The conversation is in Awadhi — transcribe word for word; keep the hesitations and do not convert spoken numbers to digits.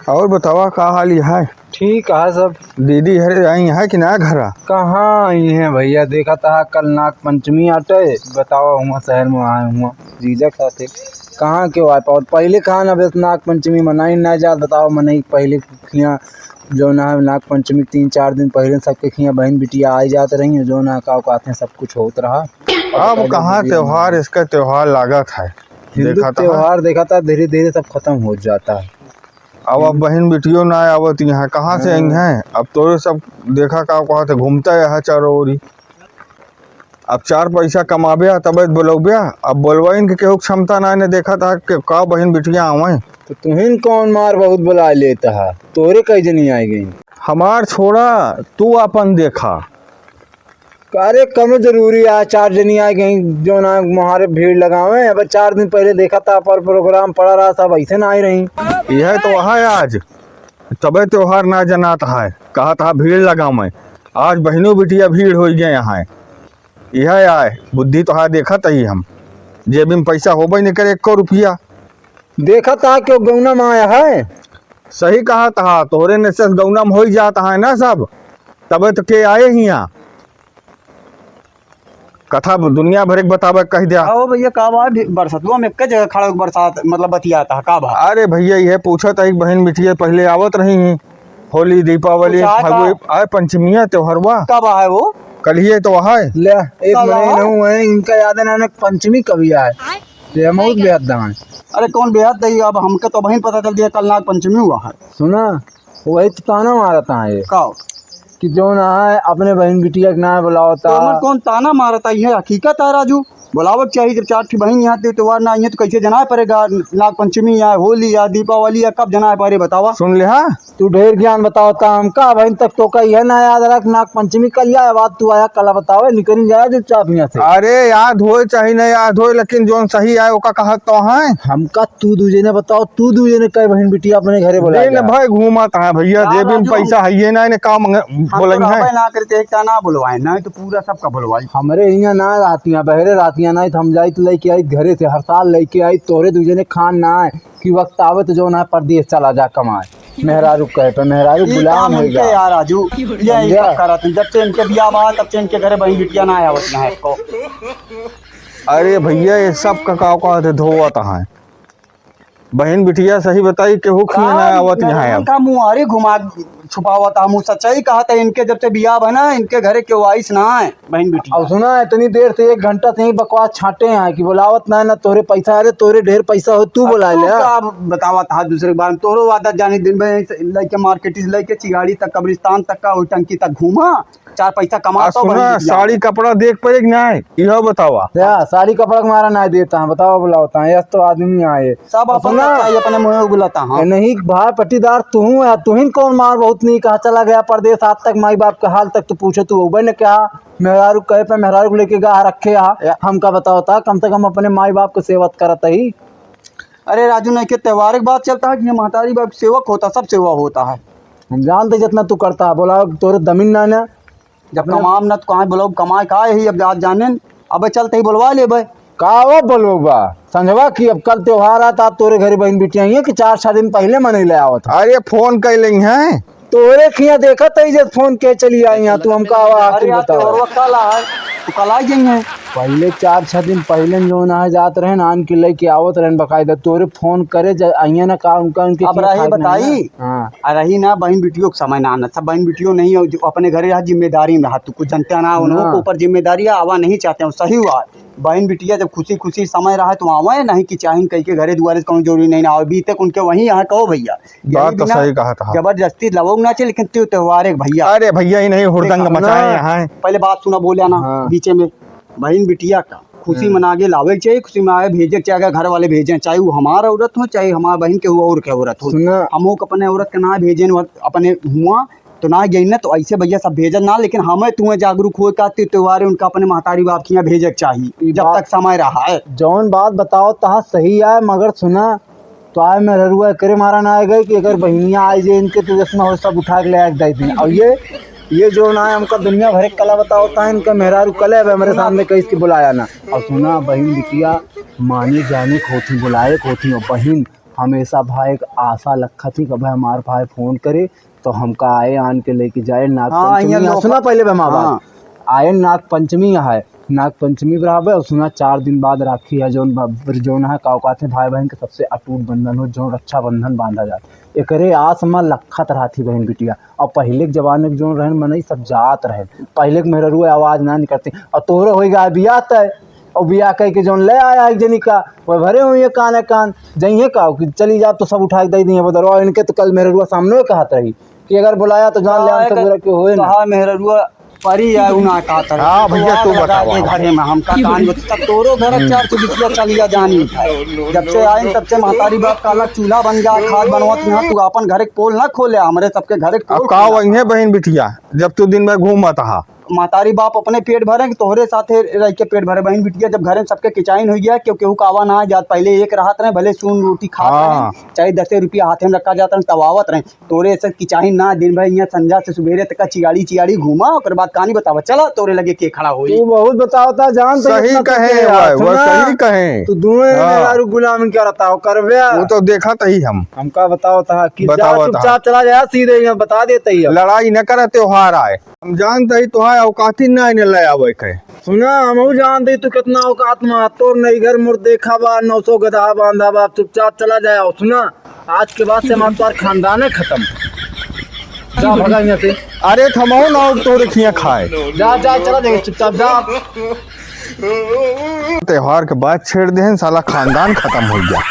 और बतावा, का हाल है? ठीक है सब। दीदी हरे आई है कि ना घरा? कहाँ आई है भैया, देखा था कल नाग पंचमी आटे, बतावा हुआ शहर में आए हुआ जीजा खाते, कहाँ के आए पाओ? पहले कहाँ ना बस नाग पंचमी मनाई ना जात, बताओ मनई पहले खिया जो ना नाग पंचमी तीन चार दिन पहले सबके खिया बहन बिटिया आई जात रही है, जो ना का कहते हैं सब कुछ होत रहा। अब कहाँ त्योहार, इसका त्योहार लागत है। हिंदू देखा था। त्योहार देखा था धीरे धीरे सब खत्म हो जाता है। अब, अब बहिन बिटियो ना आवत यहाँ, कहाँ से आई हैं? अब तोरे सब देखा का कहत है, घूमता यहाँ चारों ओरी। अब चार पैसा कमाबे, तबे त बोलौबे। अब बोलवाइन के केहू के क्षमता ना, ने देखा था कि का बहिन बिटिया आवे। तो तुहिन कौन मार बहुत बुला लेता है, तोरे कई जनी आई गई। हमार छोड़ा, तू अपन देखा। अरे, कौनो जरूरी आ, चार जनी आ गई, जो ना मुहारे भीड़ लगावे। अब चार दिन पहले देखा था, पर प्रोग्राम पड़ा रहा, सब ऐसे ना आई रही। यह तो है आज, तबे त्योहार ना जनात है, कहा था भीड़ लगावे। आज बहनों बिटिया भीड़ हो गए यहाँ, यह आए, बुद्धि तो है, देखा तही हम, जेब में पैसा होबे नहीं करे, एको रुपया। देखा था क्यों गौना में आया है? सही कहा था, तोहरे ने से गौना में हो ही जाता है ना सब, तबे तो के आए ही यहाँ। कथा दुनिया भर एक बतावे कह दिया। आओ भैया, का बा? भी-, बरसतुआ में एक जगह खड़ा होके बरसात, मतलब, बतियाता है, का बा? अरे भैया, ये पूछा था एक बहन बिटिया पहले आवत रही हैं, होली, दीपावली, कुछ आए का? फगुए, आए पंचमिया त्योहरवा। का बा है वो? कल ही तो है। ले, एक का बा महीना है? हुआ है, इनका याद है ना, ना पंचमी कभी आए। ये हम बहुत बेहद दाएं। अरे कौन बेहद दही, अब हमके तो बहिन पता चल दिया, कल नाग पंचमी हुआ है। सुना, वही तो ताना मारत है ये। का? कि जो ना है, अपने बहन बिटिया के ना बुलावता। तो हमर कौन ताना मारता है, ये हकीकत है राजू। बुलावक चाहिए, जब चार ठी बहन यहाँ ते त्योहार ना आई है तो कैसे जनाए पड़ेगा? नाग पंचमी या होली या दीपावली या कब जनाए पड़े बतावा? सुन ले, हाँ? तू ढेर ज्ञान बतावता हमका, बहिन तक तो का यह ना याद रख, नाग पंचमी कल आया, बात तू आया कल बतावे, निकल जाए चुपचाप यहाँ से। अरे याद होए चाहे ना याद होए, लेकिन जोन सही आए ओका कहत तो हैं। हमका तू दूजे ने बताओ, तू दूजे ने कई बहिन बिटिया अपने घरे बोला दिन भर घूमत है भैया, जेबी में पैसा है ये ना, इन्हें काम बोलेंगे। ना करते एक ना बुलवाए, ना तो पूरा सबका बुलवाई। हमरे यहाँ ना रहतियाँ, बहरे रहतियाँ ना, तो हम जाइत लेके आई घरे से, हर साल लेके आई, तोरे दूजे ने खान ना आए कि वक्त आवे तो जो ना परदेस चला जा कमाए। मेहरारू कहे पे मेहरारू ई गुलाम काम हो उनके गया। यार राजू, ये ही समझा? सब करत हैं। जब से इनके बियाह बा, तब से इनके घरे बहिन बिटिया ना आवत ना है को। अरे भैया, ये सब का का कहत है, धोवत हैं। बहिन बिटिया सही बताई, केहू खिए ना आवत यहाँ अब। का मुहारी घुमा छुपावत है, मुँह सच्चाई कहत है। इनके जब से बियाह बा ना, इनके घरे केहू आइस ना है। बहिन बिटिया। अब सुना, इतनी देर से एक घंटा से ही बकवास छाटे हैं कि बुलावत ना है, ना तोरे पैसा, अरे तोरे ढेर पैसा हो, तू अब बुला तू ले। का बतावत हा दूसरे के बारे में? तोरो आदत जानी, दिन भर यहीं से लइके मार्केट से लइके चिगाड़ी तक, कब्रिस्तान तक का, ओई टंकी तक घूमा, चार पैसा कमा आ, तो सुना, बहिन बिटिया। साड़ी कपड़ा देख पड़े कि ना है, यह बतावा। या, साड़ी कपड़ा के मारा ना देता है, बतावा बुलावता है, यस तो आदमी आए। सब अपन सुना, चाहिए, अपने मुँह उगलता, हाँ। ए, नहीं भाई पट्टीदार तू हूँ या तू ही कौन मार बहुत नहीं कहा चला गया परदेस, आज तक माई बाप का हाल तक तू पूछे तू उबे ने क्या? मेहरारू कहे पे मेहरारू को लेके गा रखे आ, या। हमका बताओ ता, कम से कम अपने माई बाप को सेवत करत ही। अरे राजू, नहीं के त्योहार के बात चलता है कि ये महतारी बाप सेवक होता, सब सेवा होता है। हम जानते जितना तू करता है, बोला तोरे दमिन ना ना। जब अपने कमाम ना तो कहाँ बोलो, कमाए का यही, अब आज जाने न, अब चलते ही बोलवा लेबे। का वो बोलबा? संझवा की अब कल त्योहार आता, तोरे घरे बहिन बिटिया आई है कि चार छह दिन पहले मनई ले आवत है। अरे फोन कर लें हैं। तोरे खिया देखत है जे फोन के चली आई यहाँ, तू हमका आवा आखिर अरे यार, बताओ। त्योहार कल आ, तू कल आ जाइए। पहले चार छह दिन पहले जो ना जात रहे ना, आन के लेके आवत रहे बकायदा, तोरे फोन करे जा, आइए ना का उनका, उनके अब खिया रही खाए के नहीं बताई। ना। हाँ। आ रही ना बहिन बिटियों के समय ना, ना सब बहिन बिटियों नहीं हो, जो अपने घरे रहा जिम्मेदारी में रहा, तू कुछ जनते ना, उन्हों ना। के ऊपर जिम्मेदारी आवा नहीं चाहते हो, सही हुआ। बहिन बिटिया जब खुशी खुशी समय रहा तो आवे, नहीं कि चाहिन कह के घरे दुआरे से कौनो जरूरी नहीं ना आवे, बीते उनके वहीं यहाँ कहो भैया। यही बात तो बिना सही कहा था। जबरदस्ती लवोग ना चाहिए, लेकिन त्यो त्योहार है भैया। अरे भैया, ये नहीं हुड़दंग देखा, मचाए ना, यहाँ। पहले बात सुना, बोला ना हाँ। बीचे में, बहिन बिटिया का खुशी हाँ। मना के लावे के चाहिए, खुशी मना के भेजे के चाहिए, अगर घर वाले भेजे, चाहे वो हमारा औरत हो, चाहे हमारा बहिन के हुआ और के औरत हो। सुना। हम लोग अपने औरत के ना भेजे, अपने हुआ तो ना गई ना, तो ऐसे भैया सब भेजत ना, लेकिन हमें तुम्हें जागरूक होए का त्योहार है, उनका अपने महतारी बाप के यहाँ भेजे के चाहिए, ई जब बात तक समय रहा है। जौन बात बताओ तहा सही है, मगर सुना, तो आए मेहररुआ करे मारा ना आए गए कि अगर बहिनिया आए जे इनके तो जश्न हो सब उठा के ले आके दे दी। और ये, ये जो ना है हमका दुनिया भरे कला बताओ ता है, इनका मेहरारू कले अब हमारे सामने कहीं इसके बुलाया ना। और सुना बहिन बिटिया माने जाने खोती बुलाए खोती और बहिन हमेशा भाई एक आशा लखत ही कि भाई हमार भाई फोन करे तो हमका आए, आन के लेके जाए। नाग हाँ, पंचमी यहाँ है, लोग सुना पहले बे हमार बात। हाँ। आए नाग पंचमी है, नाग पंचमी पर आवे और सुना चार दिन बाद राखी है, जौन ब-, जौन है का कहते हैं भाई बहन के सबसे अटूट बंधन हो, जौन रक्षाबंधन बांधा जात। एकरे आस में लखत रहती बहन बिटिया। और पहले के जमाने के जौन रहन मनई सब जात रहे, पहले के मेहररुआ आवाज ना निकलते। और तोहरे होई गा बियाह तय, और बियाह कह के जौन ले आया एक जनी का, वह भरे हुए कान कान, जइहे का कि चली जाब तो सब उठा के दे दिए बदरवा। इनके तो कल मेहररुआ सामने कहत रही कि अगर बुलाया तो जान ले, हम सब बुरा के होए ना। कहा मेहररुआ परी है, उ ना कहत रही। हाँ भैया, तू आग लगा बतावा। के घरे में हमका कहानी बता, तब तोरो घर हम्म। चार सौ बिटिया चलिया जानी है। जब से आइन तब से महतारी बाप का अलग चूल्हा बन गया, खाद बनवत यहाँ, तू अपन घरे के पोल ना खोले, हमरे सबके घरे के अब पोल का खोला। वही है बहन बिटिया, जब तू दिन भर घूमत हा। महतारी बाप अपने पेट भरे, तोहरे साथे रह के पेट भरे। बहन बिटिया जब घरे में सबके किचाइन हो गया, क्यों केहू का आवा ना जात, पहले एक रहत रहे, भले सून रोटी खात हाँ। रहे, चाहे दसे रुपया हाथे में रखा जात रहे, तब आवत रहे। तोरे से किचाइन ना, दिन भर यहाँ संझा से सुबेरे तक चियाड़ी चियाड़ी घूमा, ओकर बाद कहानी बतावा, चला तोरे लगे के खड़ा होई। तू बहुत बतावता, जान तो सही इतना तो कहे के हुआ है, यार, वो सुना? सही कहे। तू दोनों हाँ। मेहरारू गुलाम क्या रहता हो, करबे? वो तो देखत ही हम। हमका बतावता कि जा बतावता। चुपचाप चला जा, सीधे यहाँ बता देते ही हम। लड़ाई न करे, त्योहार आए। हम जानत ही तोहार औकात ही ना इन्हें ले आवे के। सुना, हमहू जानत ही तू कितना औकात में, तोर नैहर मोर देखा बा, नौ सौ गदहा बांधा बा, चुपचाप चला जाए। और सुना, आज के बाद से हमार तोहार खानदान है खत्म। जा भगा यहाँ से। अरे थमाओ ना, तोरे खिया खाए। जा, जा, चला जाए चुपचाप, जा। त्योहार के बाद छेड़ देहन, साला खानदान खत्म हो गया।